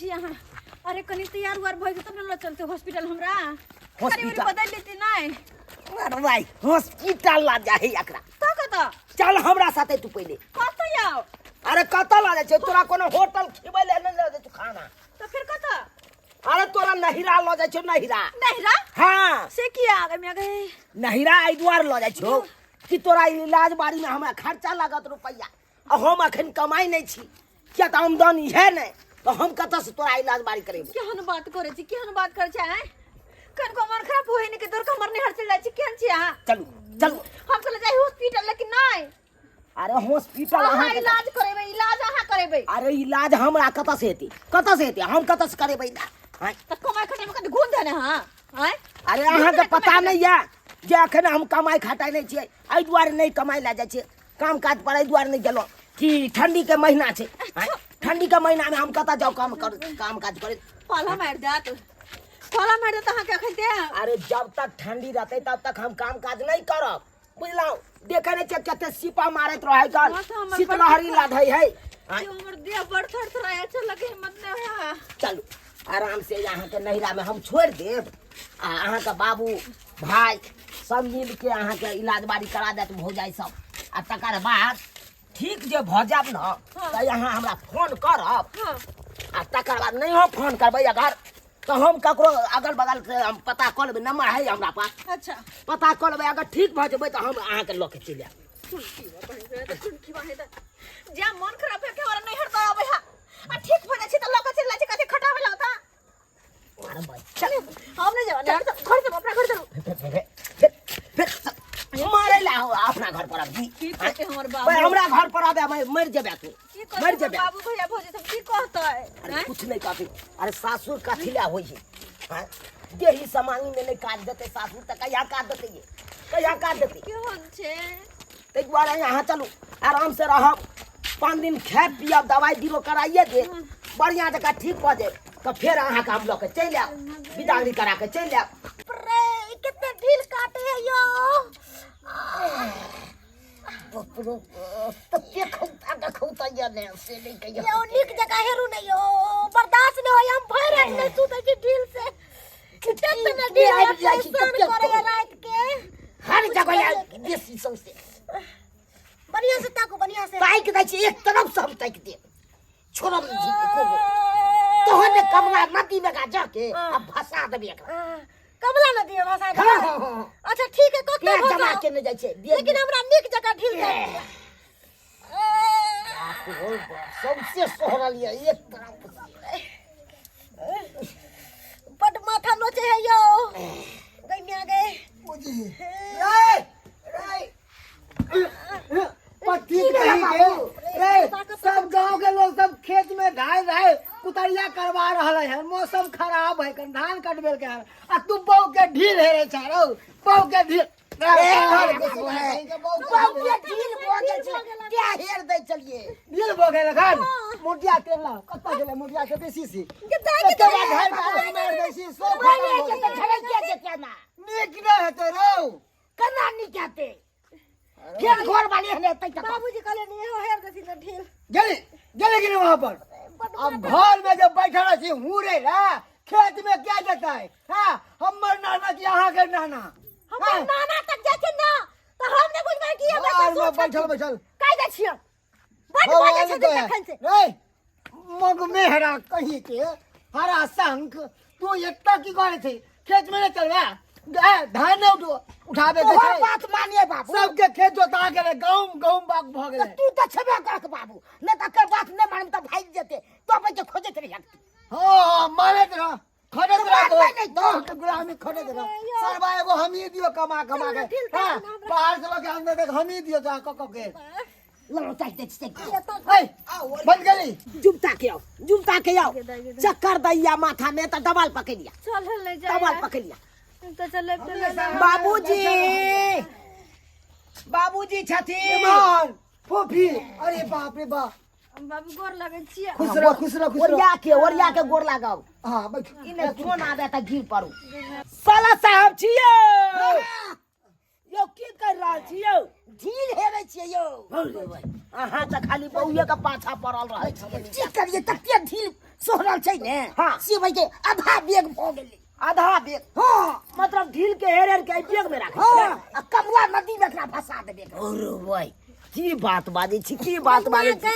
छी अहाँ अरे कनी तैयार उआर भऽ जेतै तब ने लऽ चलते हॉस्पिटल हमरा साड़ी उड़ी हॉस्पिटल? बदलि लेती नहि अरे भाई हॉस्पिटल ला जाही एकरा तऽ कतऽ चल हमरा साथे तू पहिले कतऽ आउ अरे कतऽ ला जाइ छै तोरा कोनो होटल खिबै ले नहि लऽ जाइ छौ खाना तऽ फेर कतऽ अरे तोरा नहिरा लऽ जाइ छौ नहिरा नहिरा हाँ से किया आगे में गए नहिरा एहि दुआरे लऽ जाइ छौ कि तोरा इलाज बारी में हमरा खर्चा लागत रुपैआ आ हम अखन कमाइ नहि छी किया तऽ आमदनी है नहि तऽ हम कतऽ से तोरा इलाज बारी करेबो केहन बात करै छी केहन बात करै छी आँय कनको मन खराब होय ने के तोर हमर नैहर चलि जाइ छी केहन छी अहाँ चलू चलू हम चले जाइ हॉस्पिटल लेकिन नहि अरे हॉस्पिटल अहाँ अहाँके इलाज करेबै इलाज अहाँ करेबै अरे इलाज हमरा कतऽ से हेतै कतऽ से हेतै हम कतऽ से करेबै इलाज आँय? तऽ कमाइ खटाइ मे कनि घून देने हँ आँय अरे अहाँके पता नहि यऽ जे अखन हम कमाइ खटाइ नहि छियै एहि दुआरे नहि कमाइ लए जाइ छियै काम काज पर एहि दुआरे नहि गेलहुँ कि ठंडीके महीना छै आँय? ठंडीके महीनामे हम कतऽ जाउ काम कर काम काज करे पाला मारि देत पाला मारि देत अहाँके अखन ते अरे जब तक ठंडी रहतै तब तक हम काम काज नहि करब बुझलहुँ देखै नहि छियै कते सीपा मारैत रहै गल हाँ, तऽ हमर शीतलहरी बड़ लाधै है आँय? यो हमर देह बड़ थरथराय अच्छा लगे हिम्मत नहि होय चलू आराम से अहाँके नैहरामे हम छोड़ि देब आ अहाँके बाबू भाय सब मिलके अहाँके इलाज बारी करा देत भौजाइ सब आ तकर बाद ठीक जे भऽ जायब ने तऽ अहाँ हमरा फोन करब हाँ आ तकर बाद नहि हम फोन करबै अगर तऽ हम ककरो अगल बगल से हम पता कऽ लेबै नंबर है हमरा पास अच्छा पता कऽ लेबै अगर ठीक भऽ जेबै तऽ हम अहाँके लऽ के चलि आयब चुनकी बा तऽ चुनकी बा जा मन खराब है के हमरा नैहर दऽ आबै हा आ ठीक भऽ जाइ छै तऽ लऽ के चलि जाइ छै कथी खटाबै लगता अरे भाई चल हम नहीं जाओ नैहर से घर से अपना घर चलू फिर फिर फिर फिर मारे ला हो अपना घर पर अभी की कहते हमर बाबू भाई हमरा घर पर आबे मैं मर जेबे तू की कहते मर हमर जेबे बाबू भैया भौजी सब की कहते अरे हैं कुछ नहीं कहते अरे सासुर कथी ला होई है हैं? देही समांगी में नहीं काट देते सासुर तक कहिया काट देते ये कहिया काट देते केहन छै ताहि दुआरे यहाँ चलू आराम से रहब 5 दिन खाय पियब दवाइ बीरो कराइए दे बढ़िया जकाँ ठीक भऽ जायब तऽ फेर अहाँके हम लऽ के चलि आयब विदागरी करा के चलि आयब रे कितने ढील काटे है यो बाप रे तते खौता के खौता ये ने से नहीं कहियो यो निक जगह हेरू नहीं यो बर्दाश्त नहीं होय हम भरि रात नहीं सुतै छी ढील से कितने ने ढील आबि जाइ छी, परेशान कते करे रात के हर जगह आयल बेसी सौंसे बढ़िया से ताकू बढ़िया से ताकि दै छी एक तरफ से हम ताकि देब छोड़ब नहीं छी एको गो तोहर ने कमला नदी में गा जाके आ भसा देबी एकरा कमला नदी में भसा हाँ, हाँ, हाँ। अच्छा ठीक है कते पेट जमा भसाओ के नहीं जाइ छै लेकिन हमरा नीक जगह ढील दे सबसे सोहरल ये एक तरफ से बड माथा नोचे है यो गई में आ गए पूजी रे रे पट्टी कहीं के रे सब गांव के लोग सब खेत में धान रहे कुतरिया करवा रहल है मौसम खराब है कन धान कटबे के है आ तू बहू के ढील हेरे छा रौ बहू के ढील ढील भऽ गेल एखन मोटिया तेल ला कतऽ गेलै मोटिया के बेसी सी एते बार धान काटि मारि दै छी सब खतम भऽ गेलै। नीक नहि हेतै रौ केना नीक हेतै फेर घर वाली हने हेतै कतऽ? बाबूजी कहले नहीं हो हेर देथिन ना ढील गेली गेली गेली वहां पर अब घर में जब बैठल छी हूँ रे ना खेत में क्या जाता है हाँ हमर नाना की अहाँ के नाना हमर नाना तक जाइ छै ना तऽ हम नहि बुझबै कि हमर घर में ससुर बैठल बैठल कहि दै छियै बड बाजै छथिन तखन से रे मग मेहरा कहीं के हरा शंख तू एत्ता की करे छै खेत में नहीं चलबा ए, धान नहीं उठो उठाबे के तोहर छै बात मानिए बाबू सबके खेत जोता गेलै गहूम गहूम बाग भऽ तऽ गेलै तू तऽ छेबे करत बाबू नहि तऽ एकर बात नहि मानब तऽ भागि जेतै तो बच्चे खोजैत रहियक हाँ हाँ मारैत रह खटैत रह मारबै नहि तो। गाँव के गुलामी खटैत रह सरबा एगो हमही दियो कमा कमा के हाँ बाहर से लोग अंदर देख हमही दियो जा कऽ कऽ के लड़ो चाहि दै छियै ऐ बंद गेली जुमता के आओ जुमता के आओ चक्कर दैया माथा में तऽ डबल पकड़ लिया चल नहीं जाए डबल पकड़ लिया तो चले चले बाबूजी बाबूजी छथिन ईमान फूफी अरे बाप रे बाप बाबू गोर लगै छियै खुश रह खुश रह खुश रह ओरिया के ओरिया के गोर लागब हाँ बैठ ई ने फोन आबे तऽ गिर पड़ू साला साहब छियो यौ की कर रहल छियौ ढील हेबै छियै यौ अहाँ तऽ खाली बौए के पाछा पड़ल रहै छियै की करियै तते ढील सोहरल छै ने। हाँ। से भाई के आधा बेग भऽ गेलै। आधा बेग? हाँ। मतलब ढील के हेर हेर के एहि बेग में राखै? हाँ, आ कमला नदी में एकरा फंसा देबे। अरे भाई, की बात बाजै छी, की बात बाजै छी?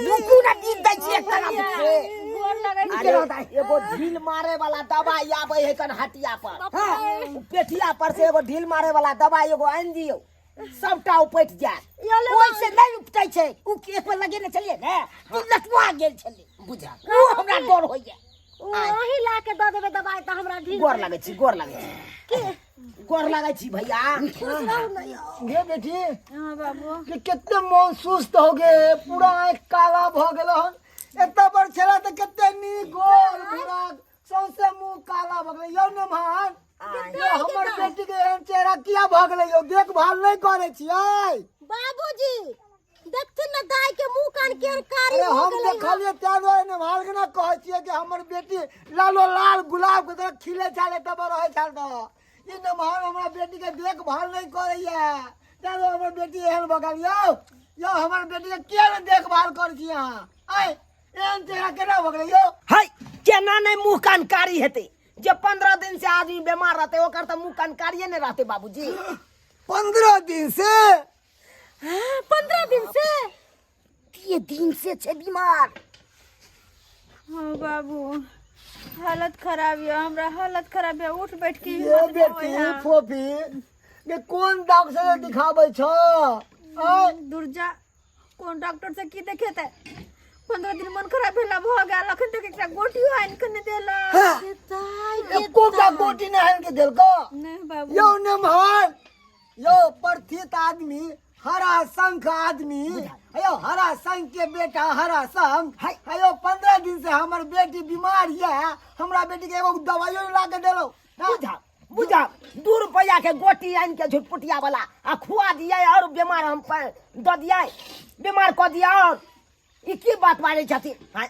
रुकू ने, गीत दै छी एक तरफ से। गोर लगै छी। अरे एगो ढील मारे वाला दवाई आबै है कन हटिया पर। हाँ। उ पेठिया पर से एगो ढील मारे वाला दवाई एगो आनि दियौ, सबटा उपटि जायत। ओहिसे नहि उपटै छै। उ के एक बेर लगेने छलियै ने, तू लटुआ गेल छलै। बुझल। ओ हमरा डर होइया। ओ अहीं ला के दऽ देबै दबाई तऽ हमरा ढील। गोर लगै छी, गोर लगै छी, गोर लगै छी भैया। गे बेटी। हाँ बाबू। के कते मन सुस्त हो गए, पूरा आँखि काला भऽ गेल हन। एतऽ पर छला तऽ कते नीक गोल भूरा, सौंसे मुंह काला भऽ गेलै। यौ नमहर, यौ हमर बेटी के एहन चेहरा किया भऽ गेलै यौ? देखभाल नहि करै छियै? बाबूजी, देखथिन ने दाई के मुंह कान केहन कारी अरे भऽ हम गेलै हन। देखलियै ताहि दुआरे नमहर के ना कहै छियै कि हमर बेटी लालो लाल गुलाब के तरह खिले छल एतऽ पर रहै छल, तऽ ई नमहर हमरा बेटी के देखभाल नहि करैया, ताहि दुआरे हमर बेटी एहन भऽ गेल। यौ यौ, हमर बेटी के किया नहि देखभाल करै छी अहाँ? आँय, एहन चेहरा केना भऽ गेलै यौ? है, केना नहि मुँह कान कारी हेतै? जे 15 दिन से आदमी बीमार रहतै, ओकर तऽ मुँह कान कारिये नहि रहतै बाबूजी। 15 दिन से? हाँ, 15 दिन से? ये दिन से छै बीमार। हाँ बाबू, हालत खराब यऽ हमरा, हालत खराब यऽ, उठ बैठ के ये हिम्मत नहि बेटी होइया। फोफी के कोन डॉक्टर से दिखाबै छ? आँय? दुर्जा, कोन डॉक्टर से की देखेतै? 15 दिन मन खराब भेला भऽ गेल, अखन तक एकटा गोटियो आनि के नहि देलक। एकोटा गोटी नहि आनि के देलको? नहि बाबू। यौ नमहर, यौ प्रथित आदमी, हरा शंख आदमी, यौ हरा शंख के बेटा हरा शंख, यौ 15 दिन से हमर बेटी बीमार ये, हमरा बेटी के एगो दवाइयो नहि ला के देलौ। बुझा बुझा, 2 रुपया के गोटी आनि के झुटपुटिया वाला आ खुआ दियै और बीमार हम दऽ दियै, बीमार कऽ दियै। और ई की बात बाजै छथिन? हाँ,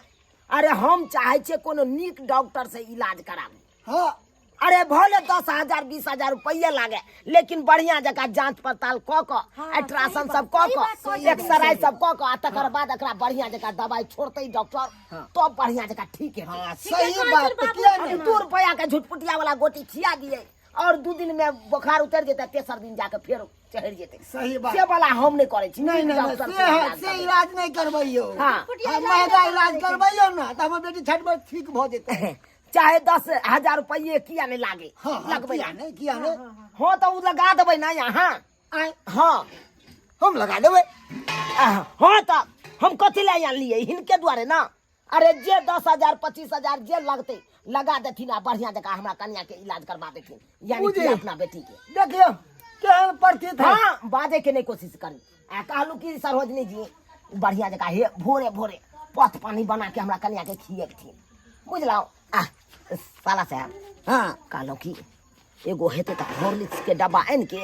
अरे हम चाहै छियै कोनो नीक डॉक्टर से इलाज कराबी। हाँ। अरे भले 10,000 20,000 रुपये लागे, लेकिन बढ़िया जकाँ जांच पड़ताल कऽ कऽ, अल्ट्रासाउंड सब कऽ कऽ, एक्सरे सब कऽ कऽ, आ तकर बाद एकरा बढ़िया जकाँ दवाई छोड़तै डॉक्टर, तब बढ़िया जकाँ ठीक हेतै। हाँ, सही बात तऽ किया नहि। 2 रुपया के झुटपुटिया वाला गोटी खिया दियै और 2 दिन में बुखार उतर जेतै, तेसर दिन जाके फेर चढ़ि जेतै। सही बात। से वाला हम नहि करै छी। नहीं नीक नहीं नहीं, डॉक्टर से से इलाज से करबै। इलाज नहीं करबैयो। हाँ। हाँ, महंगा इलाज करबैयो ना तऽ हमर बेटी छठ पर ठीक भऽ जेतै। चाहे 10,000 रुपये किया नहीं लागे। हाँ, हाँ, लगबै। किया नहीं, किया नहीं। हाँ, तऽ उ लगा देबै ना यहाँ। आँय? हाँ। हम लगा देबै। हाँ, तऽ हम कथी लए आनलियै हिनके दुआरे ना। अरे जे 10,000 25,000 जे लगतै लगा देथिन आ बढ़िया जकाँ हमरा कन्या के इलाज करवा देथिन, यानी कि बुझे। अपना बेटी के। देखियौ केहन प्रतीत है। हाँ, बाजे के नहीं कोशिश करी। आ कहलू कि सरोजनी जी बढ़िया जकाँ हे भोरे भोरे पथ पानी बना के हमरा कन्या के खिएथिन, बुझलहुँ? आ साला साहब। हाँ। कहलहुँ कि एगो हेतै तऽ हॉर्लिक्स के डब्बा आनि के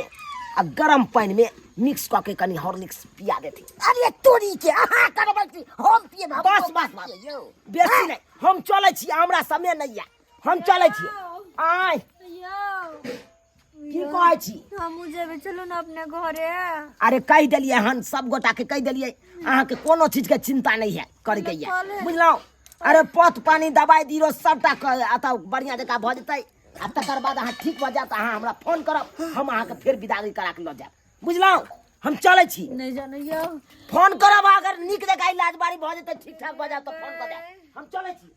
आ गरम पानि में मिक्स कऽ के कनि हॉर्लिक्स पिया देथिन। अरे तोरी के, अहाँ करबै कि हम पिएब? हम बस तो बस बस। पिए यौ। बेसी नहि, हम चलै छी, हमरा समय नहि यऽ, हम चलै छी। आय। यौ। की कहै छी? हमहूँ जेबै, चलू ने अपने घरे। अरे कहि देलियै हन, सब गोटा के कहि देलियै, अहाँके कोनो चीज के चिंता नहीं है करके ये, बुझलहुँ? अरे पथ पानी दवाई दिरो सबटा एतऽ बढ़िया जकाँ भऽ जेतै आ तकर बाद अहाँ ठीक भऽ जायब तऽ अहाँ हमरा फोन करब, हम अहाँके फेर विदागरी करा के लऽ जायब, बुझलहुँ? हम चलै छी। नहि जानै यौ। फोन करब, अगर नीक जकाँ इलाज बारी भऽ जेतै, ठीक ठाक भऽ जायत तऽ फोन कऽ देब। हम चलै छी।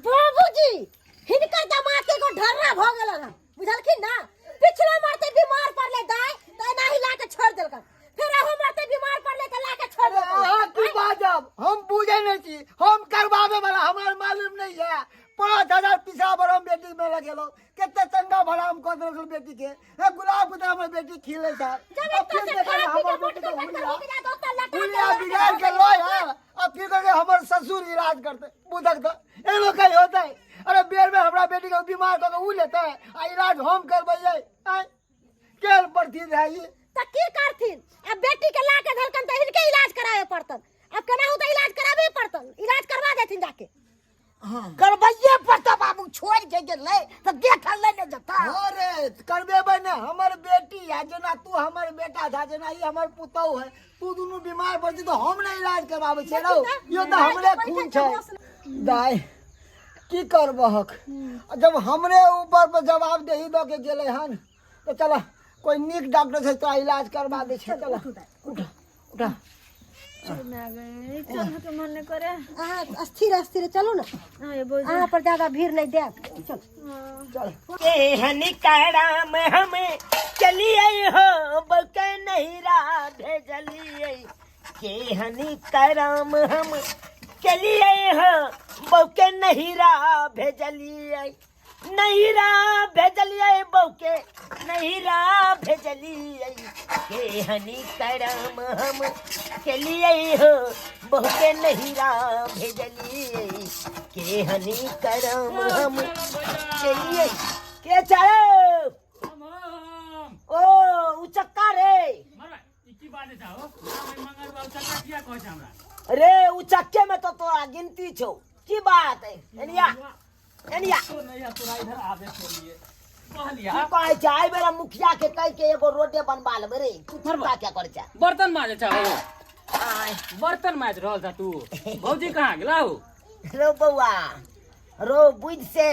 बाबूजी, हिनकर दामाद के एगो ढर्रा भऽ गेल हन, बुझलखिन ना? पिछले मरते बीमार पड़ले दाई तऽ एनाही ला के छोड़ देलकन, फेर अहू मरते बीमार पड़ले तऽ ला के छोड़ अरे देलकन। अहाँ की बाजब, हम बुझै नहि छी। हम करबाबै वाला हमरा मालूम नहीं है। 5,000 पिछला बार हम बेटी में लगेलहुँ, कते चंगा भला हम कऽ देलहुँ बेटी के। हे गुलाब के तरह हमर बेटी खिले छै। जब आ एतऽ फिर से देखै खा पी हमर के बेटी के मोटका हुलिया हो के जात, ओतऽ लटा के हुलिया लऽ के बिगाड़ के लय है, आ फिर कहै हमर ससुर इलाज करतै। बुझक तऽ एनो कहीं होतै? अरे बेर में हमरा बेटी के बीमार कऽ के उ लेतै आ इलाज हम करबैयै? आँय, केहन प्रतीत है ई? तऽ की करथिन अब? बेटी के ला के धलकन तऽ हिनके इलाज करावे पड़तन। अब केनाहु तऽ इलाज करावे पड़तन, इलाज करवा देथिन जाके। करबैये पड़तौ बाबू, छोड़ के गेलै तऽ देखल नहि ने जेतौ। अरे करबेबै ने, हमर बेटी है, जेना तू हमर बेटा था, जेना ई हमर पुतहु है। तू दुनू बीमार पड़ छी तऽ हम नहि इलाज करबाबै छियै रौ? यो तऽ हमरे खून छै। दाइ की करबहक, जब हमरे ऊपर पर जवाब देही दऽ के गेलै हन तऽ चल कोइ नीक डॉक्टर छै तोरा इलाज करबा दै छै। चल उठ उठ। चल के मन नहीं करे। अहाँ स्थिर स्थिर चलू ने। हाँ ये बोल। अहाँ पर ज्यादा भीड़ नहीं देब, चल चल। केहन कराम हम चलिए हो बके नहिरा भेजलिए, केहन कराम हम चलिए हो बके नहिरा भेजलिए, नहिरा भेजलिए बौके नहिरा भेजलिए, केहन करम हम चलिए हो बहुके नहिरा भेजलिए, केहन करम हम चलिए। के चलो ओ उचक्का रे। रे उचक्के में तो तोरा गिनती छौ, की बात है? एनिया एनिया, की कहै छै? एहि बेरा मुखिया के कहि के एगो रोडे बनवा लेबै रे। तू चिंता क्या करै छै? बर्तन माजे छ हो, बर्तन माज रहल छ तू। भौजी कहाँ गेला हो? रो बौआ रो, बुझ से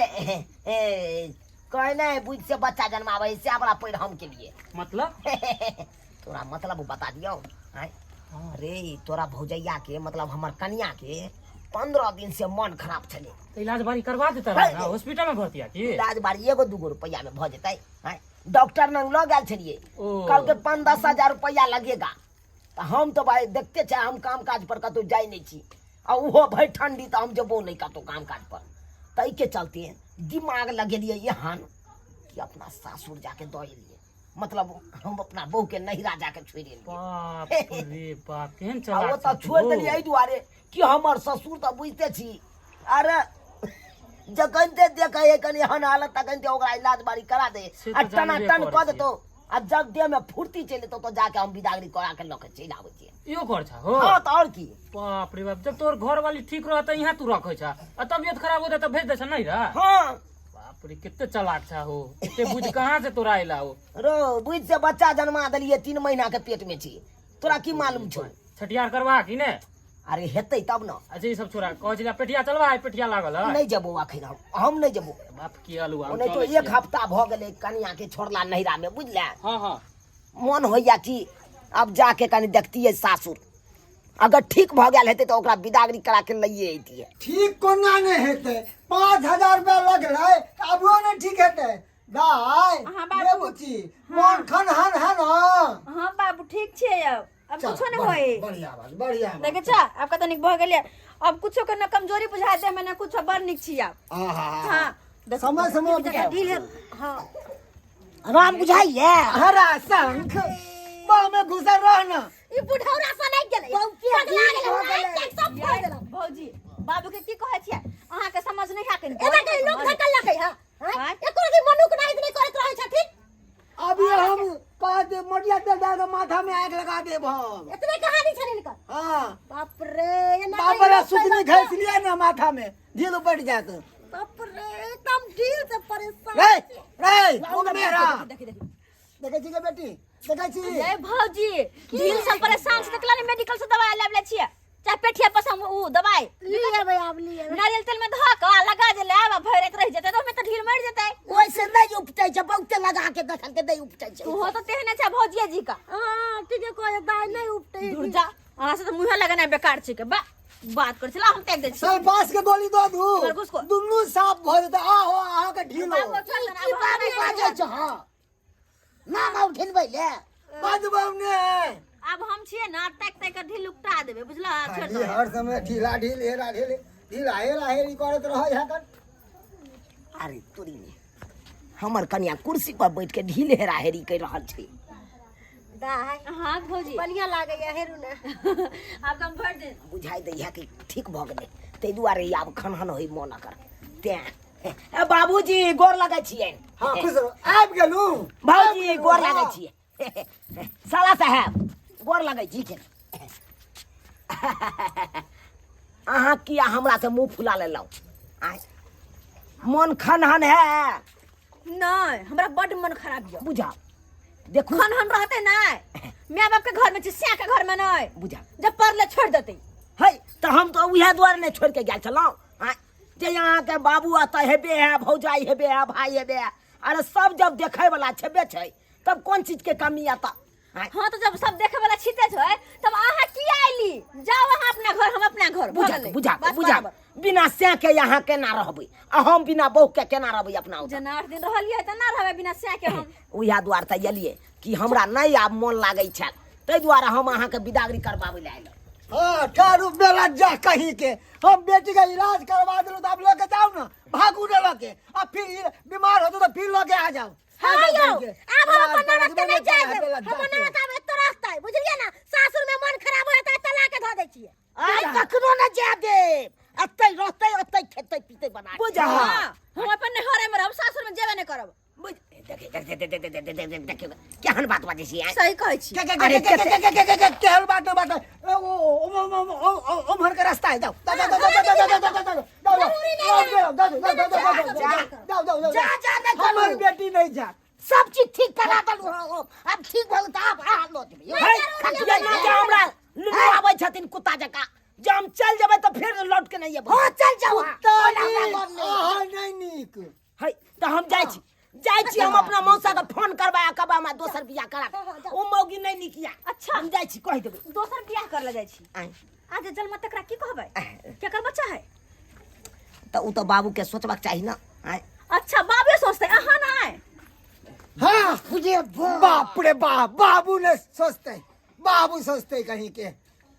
कहै नहि, बुझ से बच्चा जन्माबै से हमरा पैर हम के लिए। मतलब? तोरा मतलब बता दियौ। आँय रे, तोरा भौजैया के मतलब हमर कनिया के 15 दिन से मन खराब छलै। तऽ इलाज बारी करवा देता रहे ना, हॉस्पिटल में भर्ती है की? इलाज बारी एगो दूगो रुपैआ में भऽ जेतै? आँय, डॉक्टर लग लऽ गेल छलियै। ओ। कहलकै 5-10 हजार रुपैआ लगेगा। तऽ हम तऽ भाई देखते छै, हम काम काज पर कतहु जाइ नहि छी, आ ओहो भरि ठंडी तऽ हम जेबो नहि कतहु काम काज पर। ताहिके चलते दिमाग लगेलियै एहन कि अपना सासुर जाके दऽ एलियै, मतलब हम अपना बहू के नहिरा जाके छोड़ि एलियै। बाप रे बाप, केहन आ चलाक ओ तऽ छह तू छोड़ि हो। देलियै एहि दुआरे कि हमर ससुर तऽ बुझिते छी, अरे जखन ते देखै है कनि एहन हालत तखन ते ओकरा इलाज बारी करा दे से आ तऽ टना जानबे टन करै कऽ छी। देतौ, आ जब देह में फुर्ती चलि एतौ तऽ जाके हम बिदागरी करा के लऽ के चलि आबै छियै। इहो कर छा हो? हँ तऽ आओर की। बाप रे बाप, जब तोहर घर वाली ठीक रहत यहाँ तू रखै छा, आ तबियत खराब होता तऽ भेज दे छा नहीं रहा? हँ। बाप रे, कते चलाक छा हो, एते बुझ कहाँ से तोरा अयला हो? रो बुझ से बच्चा जन्मा देलियै, 3 महीना के पेट में छी, तोरा की मालूम छौ? छठियार करबा की ने? अरे हेतै तब न। अच्छा ई सब छोड़ा, कहै छलै पेटिया चलबा है, पेटिया लागल है? नहि जेबौ अखन, हम नहि जेबौ। बाप की अलुआ। ओनाहितो चलै एक छियै। हफ्ता भऽ गेलै कनिया के छोड़ला नैहरा में, बुझले? हाँ हाँ। मन होइया कि आब जाके कनि देखतियै सासुर, अगर ठीक भऽ गेल हेतै तऽ ओकरा बिदागरी करा के लइए अइतियै। ठीक कोना नहि हेतै? 5000 रुपया लगलै तऽ अभियो नहि ठीक हेतै दाइ? हाँ, बाबू। रे बुच्ची, मन खनहन है ना? हाँ बाबू, ठीक छै अब, अब चल, कुछो नहीं बढ़िया- होई। बढ़िया बात, बढ़िया बात। देखे छ, आब कते नीक भऽ गेलै, अब कुछो के न कमजोरी बुझा दे में न कुछो, बड़ नीक छी आब। आहा। हाँ देख- समय समय पर ढील है। हाँ राम बुझाइए। हरा शंख बाह में घुसल रह ना। ई बुढ़ौरा से नहीं गेलै, बहुते पगला ढील गेलै, भऽ गेलै। आँखि तक सब फोड़ देलक। भौजी, बाबू के की कहै छियै? अहाँ के समझ नहीं है कनि। एना के लोक धकल लकै है? हाँ? एको रति मनुख नहीं नहीं करैत रहै छथिन। अभी हम कह दे मोटिया तेल डाल के माथा में आग लगा देब हम। एतने कहानी छनि हिनकर। हाँ। बाप रे, एना बाप कहियो रे, सुतनी पैदा घैस लिया ना माथा में ढील उपट जात। बाप रे, एकदम ढील से परेशान। रे रे मुंह मेरा देखी देखी। देखै छी के बेटी, देखै छी? ए भौजी, ढील से परेशान छी तऽ मेडिकल से दवाई लाबि लै छियै, चाहे पेठिया पर से हम उ दवाई लिए आब लिए। नारियल तेल में धऽ कऽ आ लगा जे लेब आ भरि राति रहि जेतै तऽ ओहिमे तऽ ढील मरि जेतै। ओहिसे नहि उपटै छै, बहुते लगा के देखल के नहि उपटै छै। तूहो तऽ तेहने छै भौजिया जी का। हाँ ठीके कहै दाइ, नहीं उपटै। दूर जा, अहाँ से तऽ मुँहे लगेनाइ बेकार छै के बा बात करै छला, हम त्याग दै छी। सर बांस के गोली दऽ दू। खरगोश को। दुनू साफ भऽ जेतै। आहो अहाँ के ढीलो। बाबू, चल ना, की आब बाबू हमरा बाजै छ? हँ नाम आउ ढिलबै ले। बजबौ ने। आब हम छियै ना, ताकि ताकि कऽ ढील उकटा देबै, बुझलह? छोड़ि खाली देबै। हर समय ढीला ढील हेरा ढील ढीला हेरा हेरी करैत रहै है कन। अरे तोरी में हमर कनिया कुर्सी पर बैठ के ढील हेरा हेरी कर रहल छै। दाइ। हाँ भौजी। बढ़िया लागैया, हेरू ने। आब तऽ हम भरि दिन बुझाइ दैया कि ठीक भऽ गेलै, ताहि दुआरे ई आब खनहन होइ मोन एकर तें। ए बाबूजी, गोर लगै छियनि। हाँ खुश रहो, आबि गेलहुँ। भौजी, गोर लगै छियै। साला साहेब, गोर लगै छी। के अहाँ किया हमरा से मुंह फुला लेलहुँ? आँय, मन खनहन है? नहि, हमरा बड्ड मन खराब यऽ। बुझा देखू। खनहन रहतै नहि, माय बाप के घर में छी, सैं के घर में नहि। बुझा जब पढ़ले छोड़ि देतै। है तऽ हम तऽ उएह दुआरे नहि छोड़ि के गेल छलहुँ। आँय, जे अहाँके बाबू एतऽ हेबे है, भौजाई हेबे है, भाई हेबे है। अरे सब जब देखै वाला छेबे छै तब कोन चीज के कमी एतऽ? आँय, हाँ तो जब सब देखे वाला छिते छै तब अहाँ की आइली? जाओ अहाँ अपना घर, हम अपना घर। भऽ बुझा गेलै। बुझा बात बुझा बराबर। बिना सै के यहाँ केना रहबै आ हम बिना बहू के केना रहबै अपना ओतऽ? जेना 8 दिन रहलियै तऽ ना रहबै बिना सै के हम। उएह दुआरे तऽ एलियै कि हमरा नहि आब मोन लागै छल, ताहि दुआरे हम अहाँके बिदागरी करबाबै लए आयल। हाँ ठहरू बेलज्जा कहीं के, हम बेटी का इलाज करवा दिलू तो अब लेके जाओ ना, भागू ना लेके, अब फिर बीमार होते तो फिर लेके आ जाओ। हाँ आ जाओ यौ, कहीं के। आब हम अपन इलाज ननद के नहीं करवा जाय देबै, देब। बेलज्जा हमर के। ननद आब एतऽ रहतै, बुझलियै ना? सासुर में मन खराब होय तऽ एतऽ ला के धऽ दै छियै। आइ कखनो न जाय देब, एतै रहतै, ओतै खेतै पीतै बना के। बुझा। हाँ, हम अपन नैहरे में रहब, सासुर में जेबे नहीं करब। देख देख देख देख देख देख देख देख केहन बात बाजै छी आँय? सही कहै छी। के के अरे के के के के के के के केहन बात नहीं बात नहीं। ओ ओ ओ ओ ओ ओ ओमहर के रास्ता है, जाओ जाओ जाओ जाओ जाओ जाओ जाओ जाओ जाओ जाओ जाओ जाओ जाओ जाओ जाओ जाओ जाओ जा जा नहीं हमर करू। बेटी नहीं जा। सब चीज ठीक करा देलहुँ हँ, आब ठीक भऽ गेल तऽ आब अहाँ लऽ जेबै। हे, जेना जे हमरा लुलु आबै छथिन कुत्ता जकाँ, जे हम चलि जेबै तऽ फेर लौट के नहि एबै। हँ चल जाउ अहाँ। कुत्ता ओना हमरा नीक, घर नहि। अहाँ नहीं नीक। है तऽ हम जाइ छी, जाइ छी हम अपना मौसा के फोन करबा आ कहबै हमरा दोसर बियाह करा दे। ओ मौगी नहि नीक या। अच्छा। हम जाइ छी, कहि देबै। दोसर बियाह कर ले जाइ छी। आँय। आज जन्म तकरा की कहबै? केकर बच्चा है? तऽ ओ तऽ बाबू के सोचबाक चाही ना। आँय। अच्छा बाबे सोचते, अहाँ ना आए। हाँ बुझे बाप रे बाप, बाबू ने सोचते, बाबू सोचते कहीं के।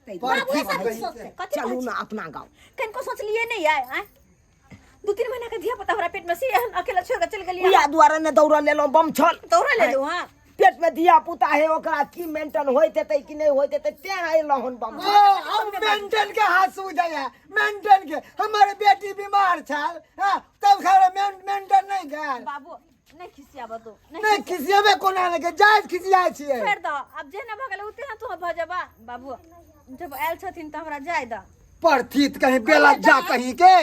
बाबू सब कुछ सोचते। कथी चलू कहै छी? ना अपना गाँव। कनिको सोचलिए नहीं आए, आँय? 2-3 महीना के धिया पुता हमरा पेट में से एहन अकेला छोड़ के चल गेलियै। इएह दुआरे ने दौड़ल लेलहुँ, बम छल। दौड़ल लेलहुँ, हाँ। पेट में धिया पुता है, ओकरा की मेंटन होइत हेतै कि नहि होइत हेतै, तें अयलहुँ हन बम। ओ, अब मेंटन के हाथ सूझै है, मेंटन के। हमारे बेटी बीमार छल, हाँ, तब खैर मेंटन नहीं गेल। बाबू नहीं खिसियाब तू। नहीं खिसियाबे कोना नहीं के, जायज खिसियाय छियै। छोड़ि दह, आब जे न भऽ गेलै ओते न तू भऽ जेबा। बाबू जब आयल छथिन तऽ हमरा जाय दह। परथित कहीं बेलज्जा कहीं के।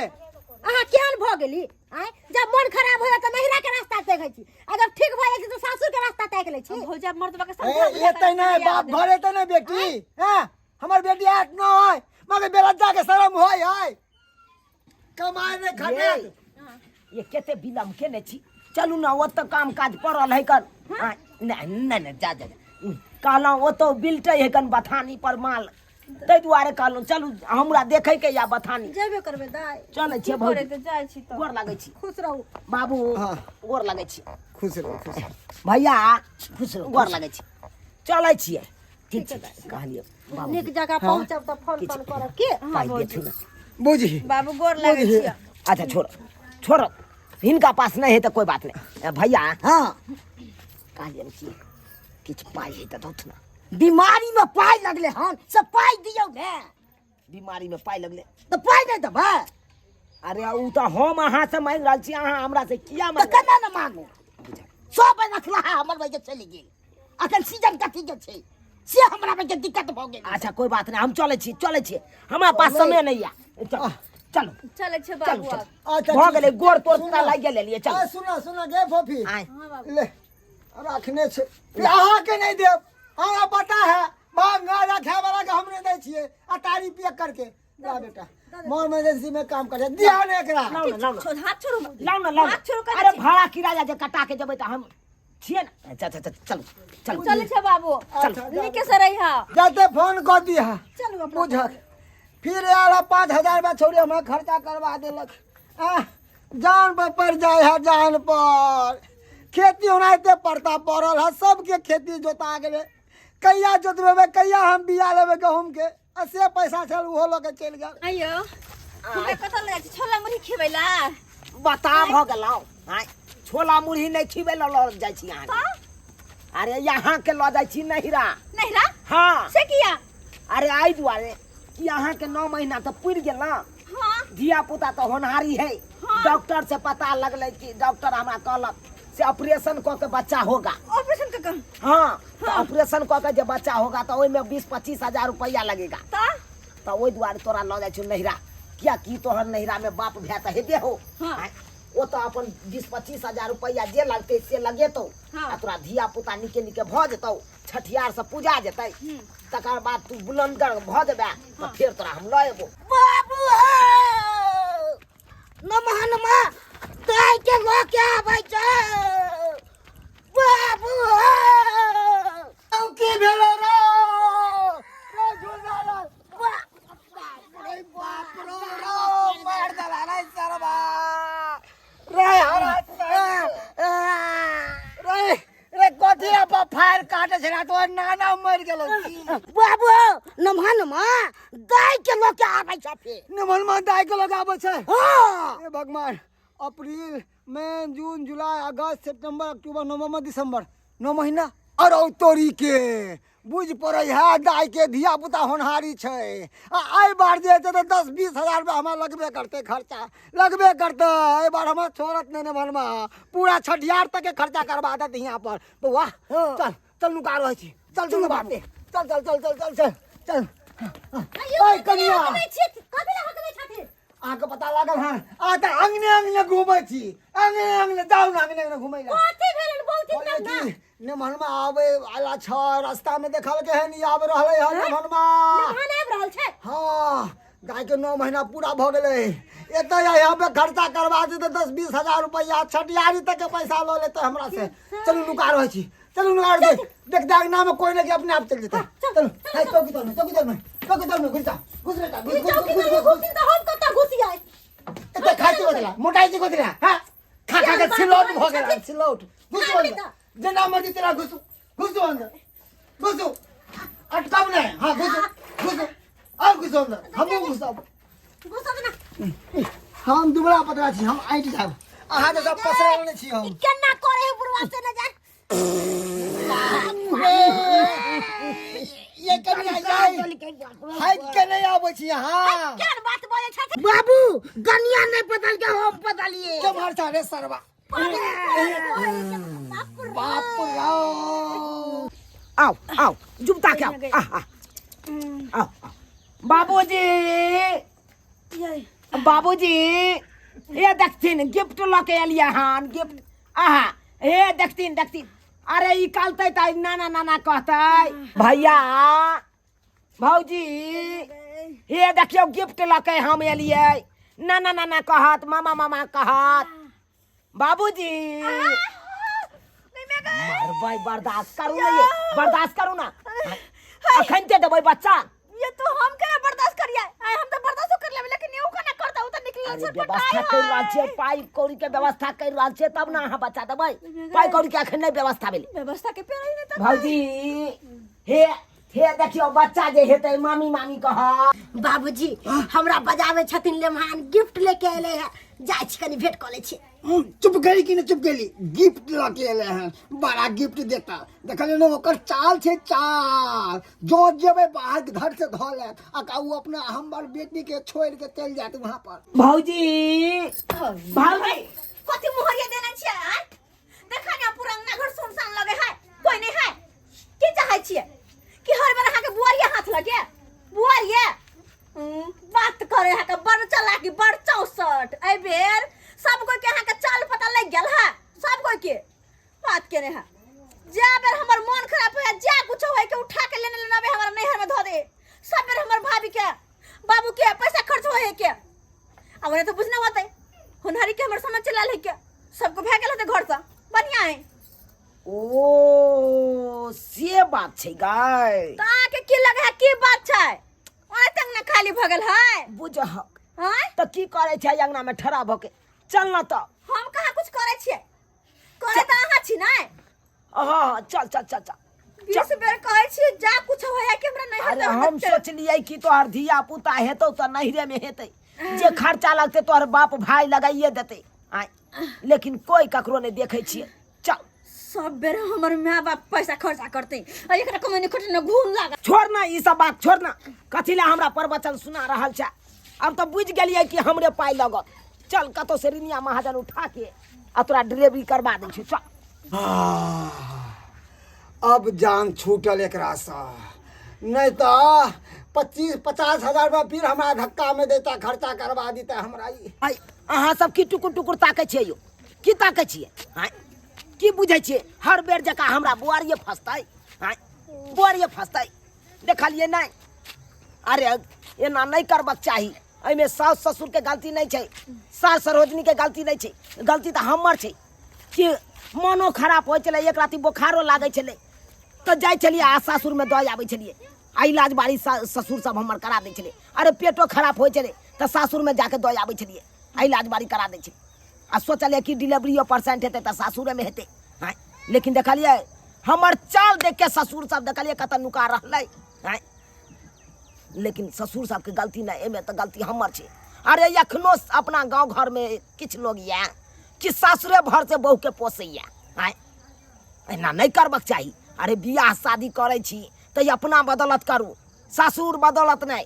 अहाँ केहन भऽ गेली? आँय, जब मन खराब हो जाए तऽ नैहरा के रास्ता देखै छी, आ जब ठीक भऽ जाइ छी तऽ सासुर के रास्ता ताकि लै छी। भौजा मर्दबा के ए, समझा बुझा एतै नहि कऽ बाप घर एतै नहि बेटी। हाँ, हमर बेटी आठ नौ है, मगर बेलज्जा के शरम होय है, कमाए नहि खटे। ये कते विलम्ब केने छी, चलू ना ओतऽ काम काज पड़ल है कन। नहि नहि नहि, जा जा जा। कहलहुँ ओतऽ बिलटै है कन बथानी पर माल, ताहि दुआरे कहलहुँ चलू हमरा देखै के या बथानी। जेबे करबै दाइ। चलै छियै की भौजी। करै तऽ जाइ छी तऽ। गोर लागै छी। खुश रहू बाबू। हाँ। गोर लागै छी। खुश रहू, खुश रहू। भैया खुश रहू। गोर लागै छी। चलै छियै। ठीक छै, कहलियै बाबू। नीक जगह पहुँचब तऽ फोन तोन करब की? पाइ देथुन ने। बुझी बाबू गोर लागै छियै। अच्छा छोड़ो छोड़ो, हिनका पास नहीं है तऽ कोई बात नहीं। भैया। हाँ। कहलियै कि किछु पाइ है तऽ दौथ ना। बीमारी में पाइ लगले हन से पाइ दियौ ने। बीमारी में पाइ लगले तऽ पाइ नहि देबै? अरे ओ तऽ हम अहाँ से मांगि रहल छी, अहाँ हमरा से किया तऽ मांगि? केना ने मांगू? सब रखला है हमर वजह चलि गेल। अखन सीजन कथी के छै से हमरा वजह दिक्कत भऽ गेल। अच्छा कोई बात नहीं, हम चलै छी, चलै छी, हमरा पास समय नहीं है। चलो चलो चलै छै चलू बाबू। चलू। आब अच्छा, भऽ ठीक। गेलै, गोर तोर सुनऽ। लागि गेलियै। चलू। आ, सुनऽ सुनऽ गे फोफी। आँय। ले रखने छै, अहाँके नहि देब, हमरा पता है। भांग गांजा खाय वाला के हम नहि दै छियै। आ तारी पिए करके ला बेटा, मोर इमरजेंसी में काम करे दिया ने एकरा। लाउ ने, लाउ ने। छोड़, हाथ छोड़ू। लाउ ने, लाउ ने। हाथ छोड़ू करै अरे छी। भाड़ा किराया जे कटा के जेबै तऽ हम छियै ने। अच्छा अच्छा अच्छा, चलू चलू। चलै छै बाबू। अच्छा, जा। नीके से रहिहा। जाते फोन कऽ दिहा। चलू अपना। बुझक फिर आयल 5000 रुपया छोड़ी हमरा खर्चा करवा देलक। आह, जान पर पड़ जाए है, जान पर। खेती ओनाहिते पड़ता पड़ल है, सबके खेती जोता गेलै। कहिया जोतबेबै, कहिया हम बिया लेबै गहूँम के? आ से पैसा छल ओहो लऽ के चलि गेल। आइयो हमरा कतऽ लऽ जाइ छी छोला मुरही खेबै ला? बता भऽ गेलहुँ। आँय, छोला मुरही नहि खिबै लऽ लऽ जाइ छी अहाँके। अरे यहाँ के लऽ जाइ छी नैहरा। नैहरा? हाँ। से किया? अरे एहि दुआरे कि अहाँके 9 महीना तऽ पुरि गेल ना। हाँ। धिया पुता तऽ होनहारी है। हाँ। डॉक्टर से पता लगलै कि डॉक्टर हमरा कहलक से ऑपरेशन कऽ के बच्चा होगा। ऑपरेशन कऽ के? हाँ, तऽ ऑपरेशन कऽ के जे बच्चा होगा तऽ ओहिमे 20-25 हजार रुपैआ लगेगा। तऽ? तऽ ओहि दुआरे तोरा लऽ जाइ छौ नैहरा, कियाकि तोहर नैहरामे बाप भाय तऽ हेबे हो। हाँ। आँय, ओ तऽ अपन 20-25 हजार रुपैआ जे लगतै से लगेतौ। हाँ। आ तोरा धिया पुता नीके नीके भऽ जेतौ, छठियार से पूजा जेतै, तकर बाद तू बुलंदगर भऽ जेबे तऽ फेर तोरा हम लऽ एबो। बाबू हो, लऽ के आबै छै बाबू औ की भेलै रे रे झूला रे बाप रे बाप रे रे मार देला रे सरबा रे हरा रे रे कथी पर फायर काटे छला तो नाना मर गेलो की बाबू नमहा नमा दाइ के लऽ के आबै छै फेर निमन मन दाइ के लगाबै छै हँ हे भगवान अप्रैल मई जून जुलाई अगस्त सितंबर अक्टूबर नवंबर दिसंबर 9 महीना अरौ तोरी के बुझ पड़ै है दाइ के धिया पुता होनहारी छै आ एहि बार जे हेतै तऽ 10-20 हजार रुपया हमरा लगबे करतै खर्चा लगबे करतै एहि बार हमरा छोड़त नहि ने भनमा पूरा छठियार तक के खर्चा करवा देत हियाँ पर बौआ चल चल नुका रहै छी चल चल बाटे चल चल चल चल चल चल चल ओइ कनिया कथी लए हकबै छथिन अहाँके पता लागल हँ अहाँ तऽ अंगने अंगने घूमै छी अंगने अंगने जाउ ने अंगने अंगने घूमै लए कथी भेलन बहुत दिन तक ना कहलियै कि नेमहनमा आबै वाला छ रास्ता में देखलकै हन ई आबि रहलै हन नेमहनमा नहान आबि रहल छै हँ गाय के 9 महीना पूरा भऽ गेलै एतऽ यहाँ पे खर्चा करवा देतै 10-20 हजार रुपैआ छठियारी तक के पैसा लऽ लेतै हमरा से चलू नुका रहै छी चलू नुका रहै छी देख दागना में कोई नहीं अपने आप चल जेतै चलू हाय चौकी तर में चौकी तर में चौकी तर में घुस जा घुस बेटा घुस घुस चौकी घुस तर में घुस घुस घुसिन तऽ हम कतऽ घुसी आइ एते खाइ छी बदला मोटाइ छी बदला हां खा खा के सिलौट भऽ गेल सिलौट घुस अंदर जेना मर्जी तेना घुसू घुसू अंदर घुसू अटकाब नहीं हाँ घुसू घुसू और घुसू अंदर हमहूँ घुसब घुसब ना हम दुबला पतला छी हम आँटि जायब अहाँके सब पसरल नहि छी हम ई केना करे है बुढ़वा से न जान ये कनिया जाय हटि के नहि आबै छी अहाँ केहन बात बोले छथिन बाबू गनिया नहीं बदल के हम बदलिए केम्हर छा रे सरवा बाप रे आओ आओ जुमता के आओ आ, आ, आओ आओ। बाबूजी बाबूजी ये देखथिन गिफ्ट लऽ के एलियै हन गिफ्ट आहा हे देखथिन देखथिन अरे ई कहतै तऽ नाना नाना कहतै भैया भौजी हे देखियौ गिफ्ट लऽ के हम एलियै नाना नाना कहत मामा मामा कहत बाबूजी मरबै बर्दाश्त करू ने ये बर्दाश्त करू ना अखन के देबै बच्चा ये तो हम केना बर्दाश्त करिए आय हम तो बर्दाश्त कर लेबै लेकिन you केना करता उ त निकलल अरे छटपटाई व्यवस्था कर रहल छियै पाइ कौड़ी के व्यवस्था कर रहल छियै तब ने अहाँ बच्चा देबै पाइ कौड़ी के अखन नहि व्यवस्था भेलै व्यवस्था के पेड़ ही नहीं त भौजी हे हे देखियौ बच्चा जे हेतै मामी मामी कहत बाबूजी हमरा बजावे छथिन लेमहान गिफ्ट लेके एले है जाइ छी कनी भेंट कऽ लै छी चुप गेली कि नहि चुप गेली गिफ्ट लऽ के एले हन बड़ा गिफ्ट देता देखलियै ने ओकर चाल छै चाल जो जेबै बाहर घर से धऽ लेत आ का उ अपना हमर बेटी के छोड़ के चलि जायत वहाँ पर भौजी भौजी कथी मोहरिया देने छियै आय देखा ने पूरा अंगना घर सुनसान लगे है कोई नहीं है की चाहै छियै कि हर बेर अहाँके बुआरिया हाथ लगे बुआरिया बात करे अहाँके बड़ चलाकी बड़ चौसठ एहि बेर सब कोई के अहाँके चाल पता लग गेल है सब कोई के बात केने है जा बेर हमर मन खराब होय जा कुछो होय के उठा के लेने लेने आबे हमरा नैहर में धो दे सब बेर हमर भाभी के बाबू के पैसा खर्च होय है के अब ओने तो बुझना होतै होनहारी के हमर समझ चलल है के सबको भए गेल होतै घर से बढ़िया है ओ से बात छै गाय तऽ अहाँके की लगे है की बात छै ओने तक ना खाली भऽ गेल है बुझहक आँय तऽ की करै छै अंगना में ठड़ा भऽ के चल न तऽ हम कहाँ कुछ करै छियै करै तऽ अहाँ छी ने हाँ चल चल चल चल 20 बेर कहै छी जा कुछ होय है कि हमरा नहीं अरे हम सोचलियै कि तोहर धिया पुता हेतौ तऽ नैहरे में हेतै जे खर्चा लगतै तोहर बाप भाय लगाइए देतै आय लेकिन कोई ककरो नहि देखै छियै चल सब बेर हमर माय बाप पैसा खर्चा करते आ एकरा कमेने खटे न घून लागा छोड़ ना ई सब बात छोड़ ना कथी लए हमरा प्रवचन सुना रहल छै अब तऽ बुझि गेलियै कि हमरे पाइ लगत चल कतौ से रिनिया महाजन उठा के आ तोरा डिलीवरी करवा दै छी चल अब जान छूटल एकरा से नहीं तो 25-50 हजार रुपया फिर हमरा धक्का में देता खर्चा करवा देता हमरा ई। आइ अहाँ सब की टुकुर टुकुर ताकै छियै यौ की ताकै छियै आँय की बुझै छियै हर बेर जकाँ हमरा बुआरिये फसतै आँय बुआरिये फसतै देखलियै नहि अरे एना नहि करबाक चाही एहिमे साउस ससुरके गलती नहि छै, सास सरोजनीके गलती नहि छै, गलती तऽ हमर छै कि मोनो खराब होइ छलै, एक राति बोखारो लागै छलै तऽ जाइ छलियै आ सासुरमे दऽ आबै छलियै आ इलाज बारी ससुर सब हमर करा दै छलै। अरे पेटो खराब होइ छलै तऽ सासुरमे जाके दऽ आबै छलियै आ इलाज बारी करा दै छलै। आ सोचलियै कि डिलीवरियो परसेंट हेतै तऽ सासुरेमे हेतै। आँय, लेकिन देखलियै हमर चाल देख के ससुर सब देखलियै कतऽ नुका रहलै। आँय, लेकिन ससुर सबके गलती नहि, एहिमे तऽ गलती हमर छै। अरे एखनो अपना गाँव घरमे किछु लोग यए कि सासुरे भर से बहुके पोसैया। आँय, एना नहि करबाक चाही। अरे बियाह शादी करै छी तऽ अपना बदौलत करू, सासुर बदौलत नहि।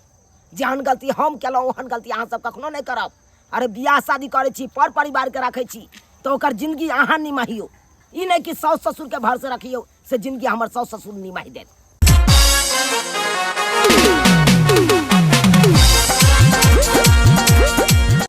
जेहन गलती हम केलहुँ ओहन गलती अहाँ सब कखनो नहि करब। अरे बियाह शादी करै छी, पर परिवारके रखै छी तऽ ओकर जिंदगी अहाँ निमाहियौ, ई नहि कि साउस ससुरके भरसे रखियौ से जिंदगी हमर साउस ससुर निमाहि देत।